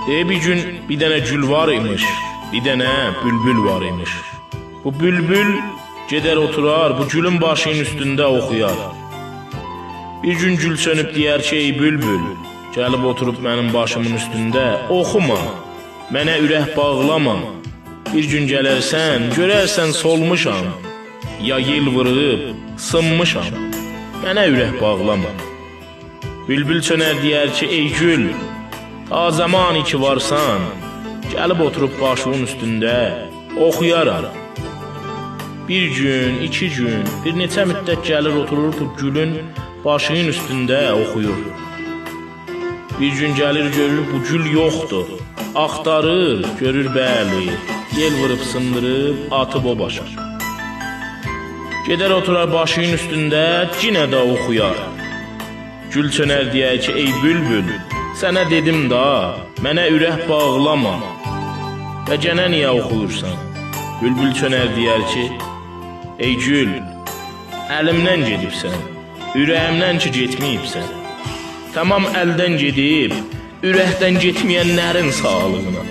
Deyə bir gün bir dənə gül var imiş, bir dənə bülbül var imiş. Bu bülbül gedər oturar, bu gülün başının üstündə oxuyar. Bir gün gül sönüb deyər ki, ey bülbül, gəlib oturub mənim başımın üstündə oxuma, mənə ürək bağlama. Bir gün gələrsən, görərsən solmuşam, ya yel vurub sınmışam. Mənə ürək bağlama. Bülbül çönər deyər ki, ey gül, ta zamanı ki varsan, gəlib oturub başımın üstündə oxuyaram. Bir gün, iki gün, bir neçə müddət gəlir oturur bu gülün başının üstündə oxuyur. Bir gün gəlir görür bu gül yoxdur. Axtarır, görür bəli, yel vurub sındırıb atıb o başa. Gedər oturar başının üstündə, yenə də oxuyar. Gül çönər deyər ki, ey bülbül, sənə dedim da, mənə ürək bağlama. Və gənə niyə oxuyursan? Bülbül çönər deyər ki, ey gül, əlimdən gedibsən, ürəyimdən ki getməyibsən. Tamam əldən gedib, ürəkdən getməyənlərin sağlığına.